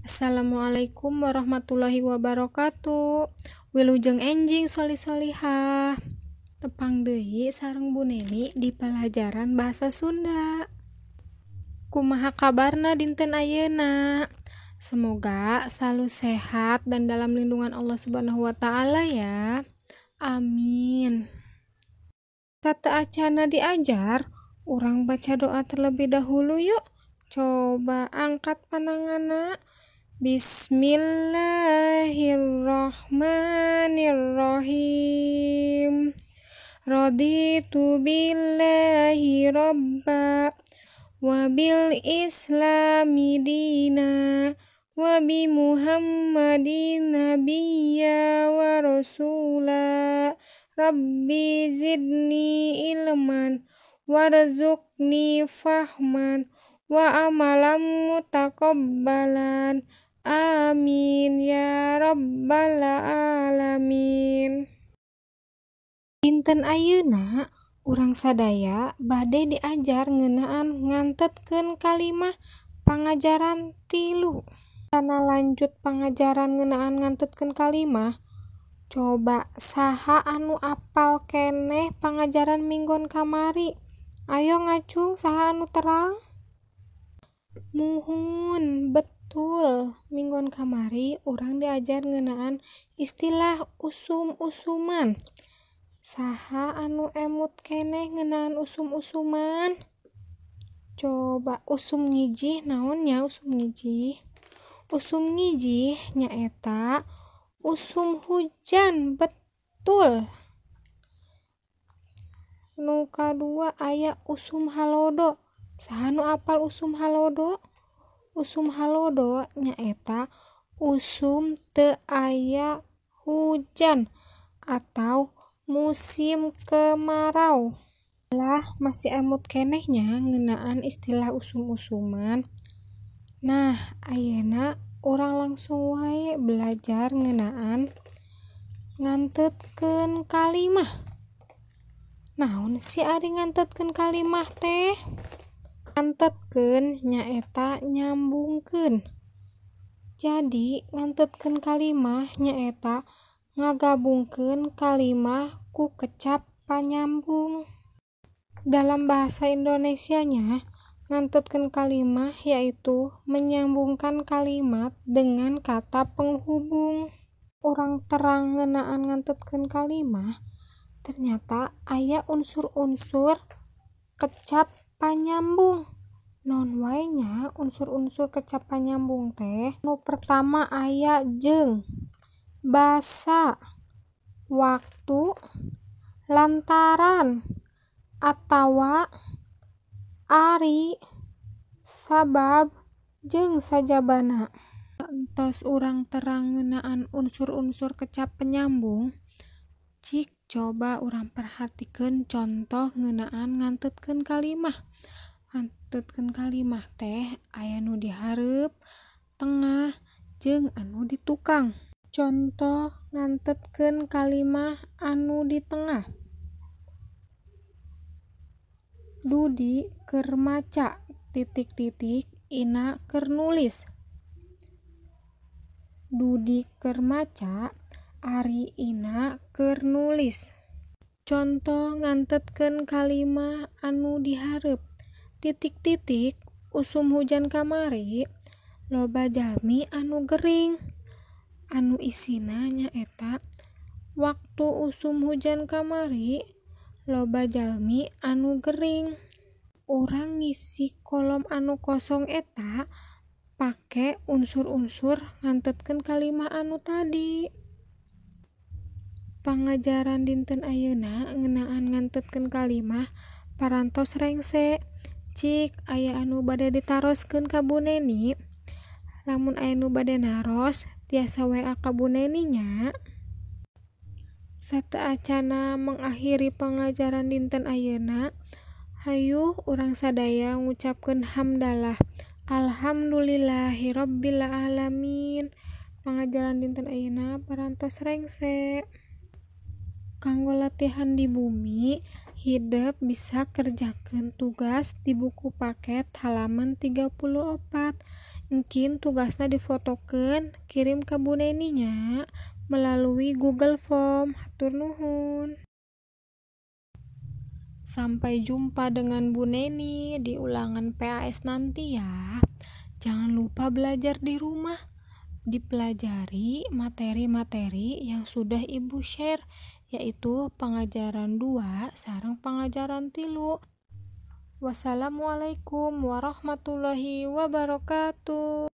Assalamualaikum warahmatullahi wabarakatuh. Wilujeng enjing sholih sholihah. Tepang deui sareng Bu Neni di pelajaran bahasa Sunda. Kumaha kabarna dinten ayeuna? Semoga selalu sehat dan dalam lindungan Allah Subhanahu wa taala ya. Amin. Sateuacanna diajar, urang baca doa terlebih dahulu yuk. Coba angkat pananganna. Bismillahirrahmanirrahim. Raditu billahi robba wa bil islami dina wa bi muhammadin nabiyya wa rasula. Rabbi zidni ilman warzuqni fahman wa amalan mutaqabbalan. Amin ya rabbal alamin. Dinten ayeuna urang sadaya bade diajar ngeunaan ngantetkeun kalimah pangajaran 3. Kana lanjut pangajaran ngeunaan ngantetkeun kalimah, coba saha anu apal keneh pangajaran minggon kamari? Ayo ngacung, saha anu terang? Muhun, betul. Minggon kamari urang diajar ngeunaan istilah usum-usuman. Saha anu emut keneh ngeunaan usum-usuman? Coba usum ngijih naon nya usum ngijih? Usum ngijih nyaeta usum hujan, betul. Nu kadua aya usum halodo. Saha nu apal usum halodo? Usum halodo nyaeta usum teu aya hujan atau musim kemarau. Lah, masih emut keneh nya ngeunaan istilah usum-usuman. Nah, ayeuna urang langsung wae belajar ngeunaan ngantetkeun kalimah. Naon sih ari ngantetkeun kalimah teh? Ngantetkeun nyaeta nyambungkeun. Jadi ngantetkeun kalimah nyaeta ngagabungkeun kalimah ku kecap panyambung. Dalam bahasa Indonesianya, ngantetkeun kalimah yaitu menyambungkan kalimat dengan kata penghubung. Urang terang ngeunaan ngantetkeun kalimah, ternyata aya unsur-unsur kecap panyambung. Naon wae nya unsur-unsur kecap panyambung teh? Nu pertama aya jeung, basa, waktu, lantaran, atawa, ari, sabab, jeung sajabana. Entos urang terang ngeunaan unsur-unsur kecap penyambung, cik coba urang perhatikeun contoh ngeunaan ngantetkeun kalimah. Ngantetkeun kalimah teh aya nu di hareup, tengah, jeung anu di tukang. Contoh ngantetkeun kalimah anu di tengah. Dudi keur maca titik-titik Ina keur nulis. Dudi keur maca ari Ina keur nulis. Contoh ngantetkeun kalimah anu di hareup. Titik-titik usum hujan kamari loba jalmi anu gering. Anu isina nyaeta waktu usum hujan kamari loba jalmi anu gering. Urang ngisi kolom anu kosong eta pake unsur-unsur ngantetkeun kalimah anu tadi. Pangajaran dinten ayeuna ngeunaan ngantetkeun kalimah parantos rengse. Cik aya anu bade ditaroskeun ka Bu Neni? Lamun aya nu bade naros tiasa WA ka Bu Neni nya. Sateuacanna mengakhiri pangajaran dinten ayeuna, hayu urang sadaya ngucapkeun hamdalah. Alhamdulillahirabbil alamin. Pangajaran dinten ayeuna parantos rengse. Kanggo latihan di bumi, Hidep bisa kerjakeun tugas di buku paket halaman 34. Engkin tugasna difotokeun, kirim ka Bu Neni nya melalui Google Form. Hatur nuhun. Sampai jumpa dengan Bu Neni di ulangan PAS nanti ya. Jangan lupa belajar di rumah. Dipelajari materi-materi yang sudah Ibu share, yaitu pengajaran 2 sareng pengajaran 3. Wassalamualaikum warahmatullahi wabarakatuh.